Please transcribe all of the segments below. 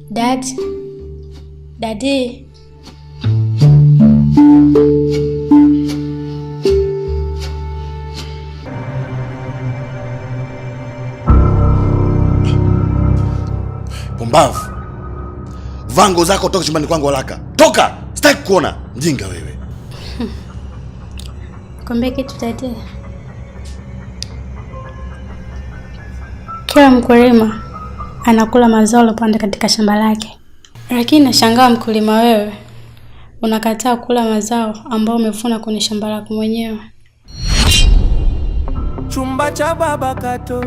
Dad, Daddy. Pumbavu. Vaa nguo zako toka chumbani kwangu haraka. Toka! Sitaki kuona. Mjinga wewe. Kwambie kitu Daddy. Kila mkulima anakula mazao aliyopanda katika shamba lake, lakini nashangaa mkulima wewe unakataa kula mazao ambayo umevuna kwenye shamba lako mwenyewe. Chumba cha baba Kato,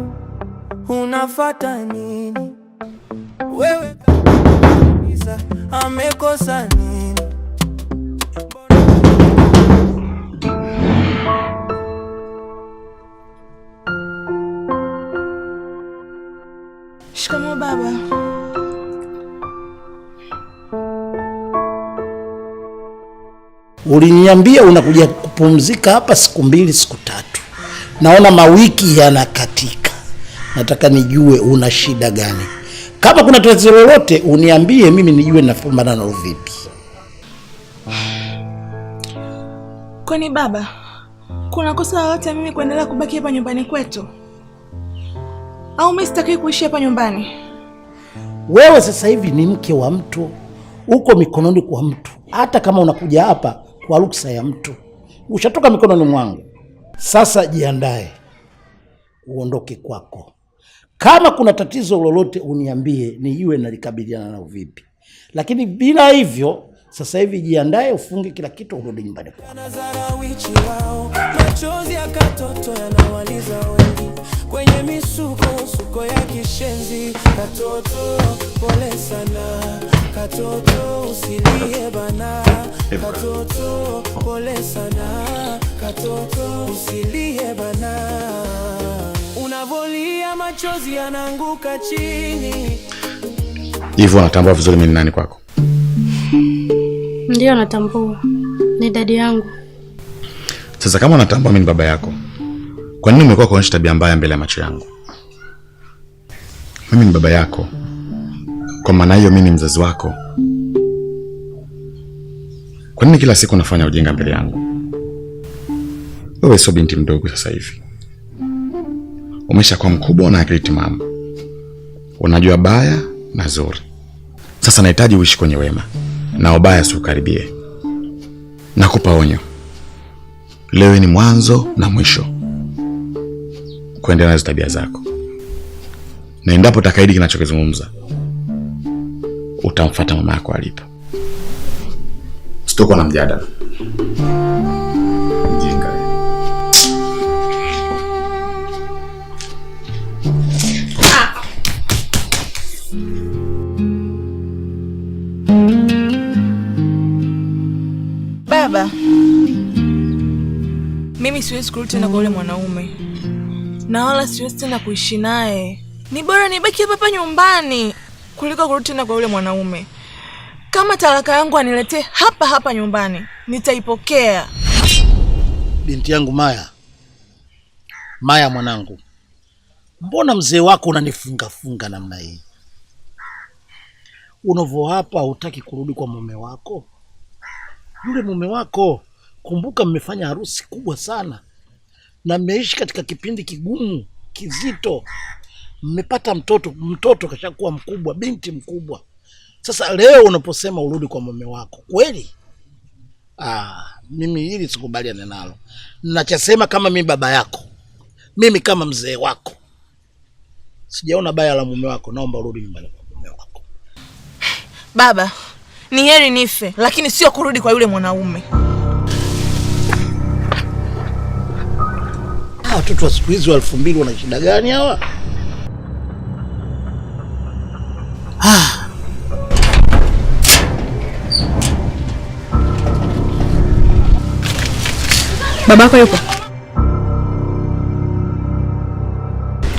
unafata nini wewe? Kabisa amekosa nini? Shikamoo baba. Uliniambia unakuja kupumzika hapa siku mbili siku tatu, naona mawiki yanakatika. Nataka nijue una shida gani. Kama kuna tatizo lolote uniambie, mimi nijue napambana nalo vipi. Kwani baba, kuna kosa lolote mimi kuendelea kubaki hapa nyumbani kwetu? Au mimi sitaki kuishi hapa nyumbani? Wewe sasa hivi ni mke wa mtu, uko mikononi kwa mtu. Hata kama unakuja hapa kwa ruksa ya mtu, ushatoka mikononi mwangu. Sasa jiandae uondoke kwako. Kama kuna tatizo lolote uniambie, nijue nalikabiliana nalo vipi, lakini bila hivyo, sasa hivi jiandae, ufunge kila kitu, urudi nyumbani kwako. Nazarawichi wao, machozi ya katoto yanawaliza wengi kwenye misuko suko ya kishenzi. Katoto pole sana, katoto usilie bana, katoto pole sana, katoto usilie bana. Unavolia machozi yanaanguka chini. Hivyo unatambua vizuri mimi ni nani kwako? Ndiyo, natambua ni dadi yangu. Sasa kama unatambua mimi ni baba yako, kwa nini umekuwa kuonyesha tabia mbaya mbele ya macho yangu? Mimi ni baba yako, kwa maana hiyo mimi ni mzazi wako. Kwa nini kila siku unafanya ujinga mbele yangu? Wewe sio binti mdogo sasa hivi, umeshakuwa mkubwa na akili timamu, unajua baya na zuri. Sasa nahitaji uishi kwenye wema na ubaya usiukaribie. Nakupa onyo, leo ni mwanzo na mwisho kuendelea na hizo tabia zako, na endapo utakaidi kinachokizungumza utamfuata mama yako alipo. Sitakuwa na mjadala. Mjinga. Baba, mimi siwezi kurudi tena kwa yule mwanaume na wala siwezi tena kuishi naye. Ni bora nibaki hapa hapa nyumbani kuliko kurudi tena kwa yule mwanaume. Kama talaka yangu aniletee hapa hapa nyumbani, nitaipokea. Binti yangu Maya, Maya mwanangu, mbona mzee wako unanifungafunga namna hii? Unavyohapa hutaki kurudi kwa mume wako. Yule mume wako, kumbuka, mmefanya harusi kubwa sana na mmeishi katika kipindi kigumu kizito. Mmepata mtoto, mtoto kashakuwa mkubwa, binti mkubwa. Sasa leo unaposema urudi kwa mume wako kweli? Mimi hili sikubaliane nalo. Nachosema kama mimi baba yako, mimi kama mzee wako, sijaona baya la mume wako. Naomba urudi nyumbani kwa mume wako. Baba, ni heri nife, lakini sio kurudi kwa yule mwanaume. Watoto wa siku hizi wa 2000 wana shida gani hawa? Babako yupo?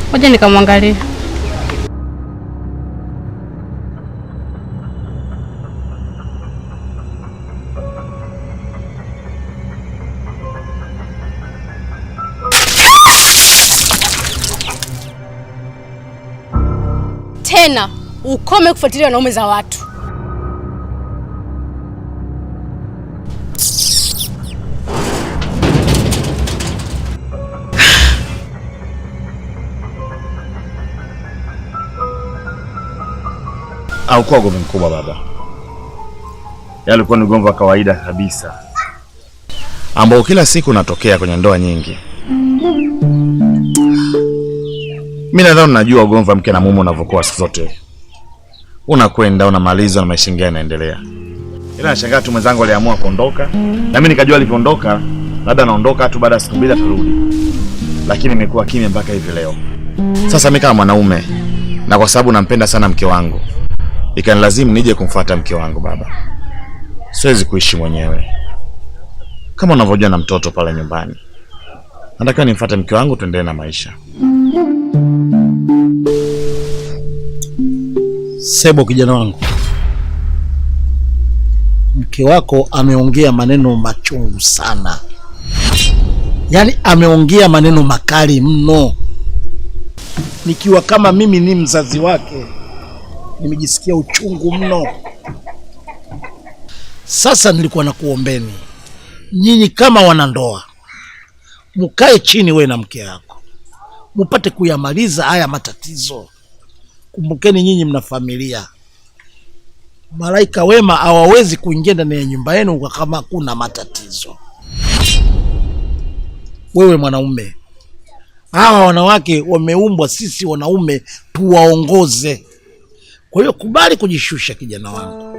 Ngoja nikamwangalie. Tena ukome kufuatilia wanaume za watu. Haukuwa ugomvi mkubwa baba, yalikuwa ni ugomvi wa kawaida kabisa ambao kila siku unatokea kwenye ndoa nyingi. Mimi nadhani unajua ugomvi wa mke na mume unavyokuwa siku zote, unakwenda unamaliza na maisha mengine yanaendelea. Ila nashangaa tu mwenzangu aliamua kuondoka, na mimi nikajua alivyoondoka labda anaondoka tu baada ya siku mbili atarudi, lakini imekuwa kimya mpaka hivi leo. Sasa mimi kama mwanaume, na kwa sababu nampenda sana mke wangu, ikanilazimu nije kumfuata mke wangu baba. Siwezi kuishi mwenyewe kama unavyojua, na mtoto pale nyumbani. Nataka nimfuate mke wangu tuendelee na maisha. Sebo, kijana wangu, mke wako ameongea maneno machungu sana, yaani ameongea maneno makali mno. Nikiwa kama mimi ni mzazi wake, nimejisikia uchungu mno. Sasa nilikuwa nakuombeni nyinyi kama wanandoa, mkae chini we na mke wako, mupate kuyamaliza haya matatizo. Kumbukeni nyinyi mna familia. Malaika wema hawawezi kuingia ndani ya nyumba yenu kama kuna matatizo. Wewe mwanaume, hawa wanawake wameumbwa sisi wanaume tuwaongoze. Kwa hiyo kubali kujishusha, kijana wangu,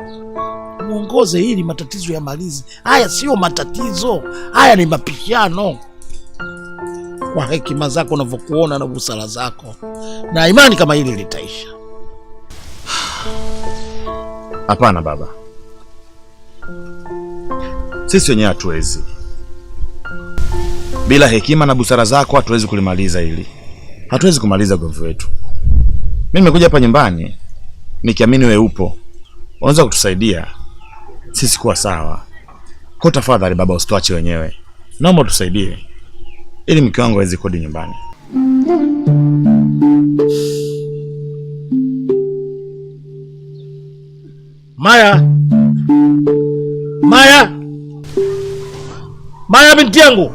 muongoze ili matatizo yamalize. Haya sio matatizo, haya ni mapishano. Kwa hekima zako unavyokuona na busara zako, na imani kama hili litaisha. Hapana baba, sisi wenyewe hatuwezi. Bila hekima na busara zako hatuwezi kulimaliza hili, hatuwezi kumaliza ugomvi wetu. Mimi nimekuja hapa nyumbani nikiamini wewe upo, unaweza kutusaidia sisi kuwa sawa. Kwa tafadhali baba, usituache wenyewe, naomba tusaidie ili mke wangu aweze kurudi nyumbani. Maya, Maya, Maya binti yangu.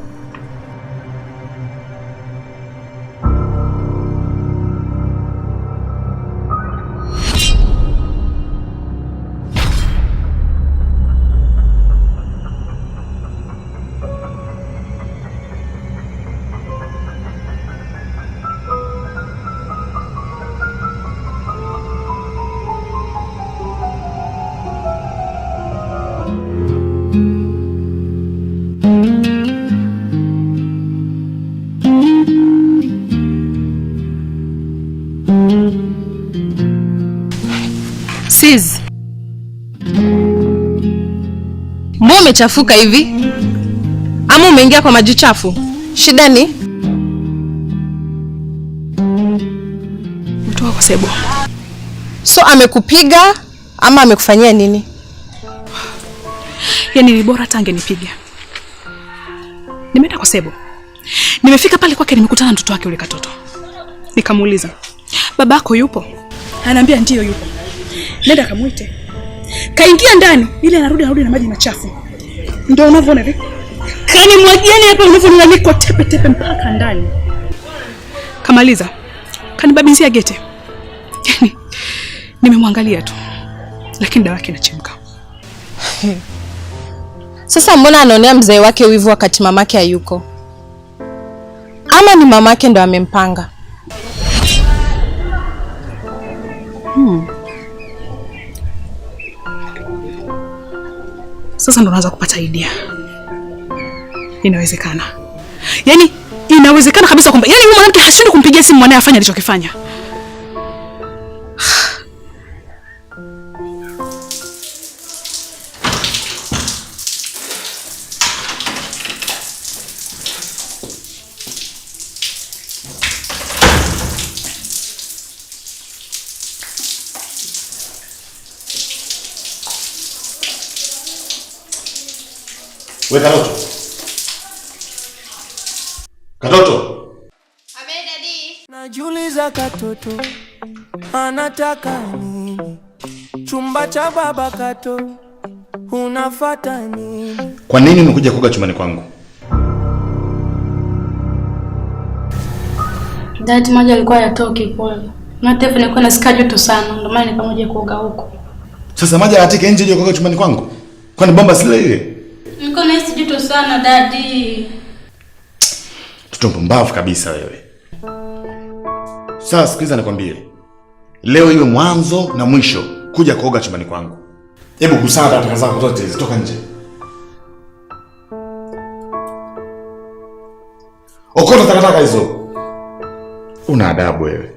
Sis, mbona umechafuka hivi? Ama umeingia kwa maji chafu? Shida ni? Mtoka kwa Sebo. So amekupiga ama amekufanyia nini? Yaani ni bora hata angenipiga. Nimeenda kwa Sebo. Nimefika pale kwake nimekutana na mtoto wake yule katoto. Nikamuuliza, "Babako yupo?" Ananiambia ndio yupo. Nenda kamuite. Kaingia ndani, ile anarudi na maji machafu. Ndio unavyoona hivi. Kanimwagieni hapa unavyoona niko tepe tepe mpaka ndani. Kamaliza. Kanibabizia gete. Yaani nimemwangalia tu. Lakini dawa yake inachemka. Sasa mbona anaonea mzee wake wivu wakati mamake hayuko? Ama ni mamake ndo amempanga? Sasa ndo naanza kupata idea. Inawezekana. Yaani inawezekana kabisa kwamba yaani huyu mwanamke hashindwi kumpigia simu mwanae afanye alichokifanya. Wewe katoto. Katoto. Najiuliza katoto anataka nini? Chumba cha baba kato unafata nini? Kwa nini umekuja kuoga chumbani kwangu? Dad, maji alikuwa hayatoki kule. Na tefu nilikuwa nasikia joto sana, ndio maana nikamoja kuoga huko. Sasa maji hayatiki nje je kuoga chumbani kwangu? Kwani bomba si ile ile? Nilikuwa nahisi joto sana daddy. Mtoto mpumbavu kabisa wewe. Sasa sikiliza nikwambie. Leo iwe mwanzo na mwisho kuja kuoga chumbani kwangu. Hebu kusanya taka zako zote hizi, toka nje. Okota takataka hizo. Una adabu wewe.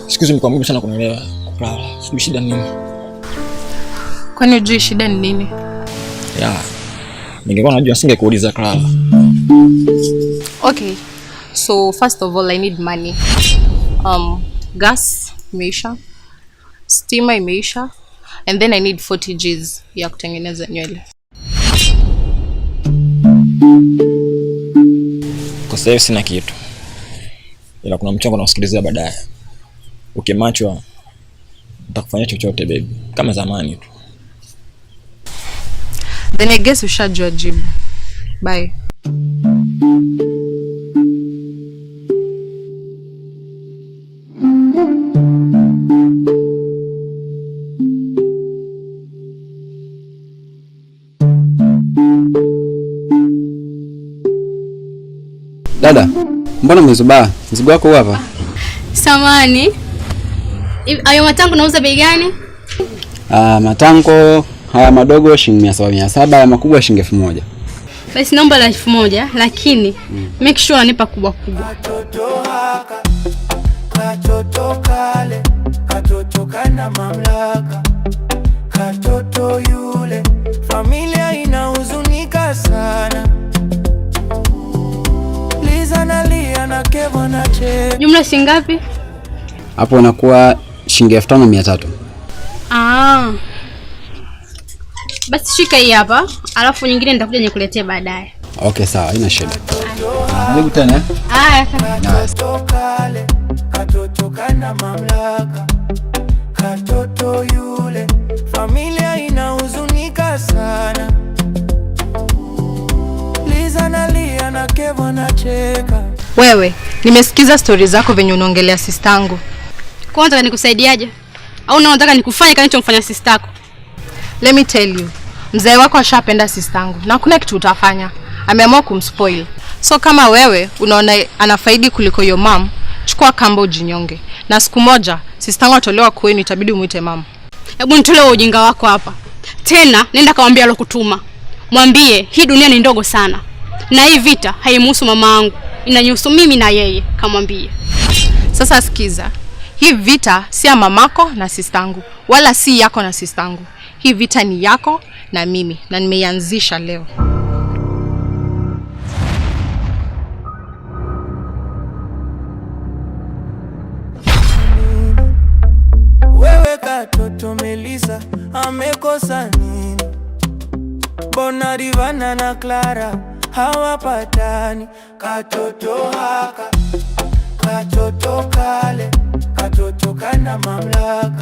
Siku hizi imekuwa ngumu sana kunielewa kulala. Sijui shida nini. Kwani hujui shida ni nini? Ya. Ningekuwa najua singekuuliza Clara. Okay. So first of all I need money. Gas imeisha. Stima imeisha. And then I need 40 G's ya kutengeneza nywele. Kwa sasa hivi sina kitu. Ila kuna mchongo nausikilizia baadaye. Ukimachwa nitakufanyia chochote baby, kama zamani tu. Then I guess ushajua jibu. Bye. Dada, mbona umezubaa? Mzigo wako hapa? Samani. Hayo matango nauza bei gani? Matango haya madogo shilingi 700 700, haya makubwa shilingi 1000. Basi naomba la 1000 lakini make sure unanipa kubwa kubwa. Katoto haka, katoto kale, katoto kana mamlaka, katoto yule, familia inahuzunika sana. Liza nalia na Kevo anacheka. Jumla shilingi ngapi? Hapo unakuwa shilingi 5300. Basi shika hii hapa, alafu nyingine nitakuja nikuletee baadaye. Okay, sawa, haina shida. Karibu tena. Haya. Katoto kale, katoto kana mamlaka, katoto yule, familia inahuzunika sana. Liza nalia na Kevo anacheka. Wewe, nimesikiza story zako venye unaongelea sistangu. Kwa unataka nikusaidiaje? Au unataka nikufanye kama nilichomfanya sistako? Let me tell you, mzee wako ashapenda sistangu na hakuna kitu utafanya. Ameamua kumspoil. So kama wewe unaona anafaidi kuliko your mom, chukua kamba ujinyonge. Na siku moja sistangu atolewa kwenu, itabidi umuite mom. Hebu nitolee ujinga wako hapa. Tena nenda kawaambia alokutuma. Mwambie hii dunia ni ndogo sana. Na hii vita haimuhusu mama yangu, inanihusu mimi na yeye, kamwambie. Sasa sikiza. Hii vita si ya mamako na sistangu, wala si yako na sistangu. Hii vita ni yako na mimi, na nimeianzisha leo. Wewe katoto Melisa amekosa nini? Mbona Rivana na Clara hawapatani? Katoto haka, katoto kale, katoto kana mamlaka.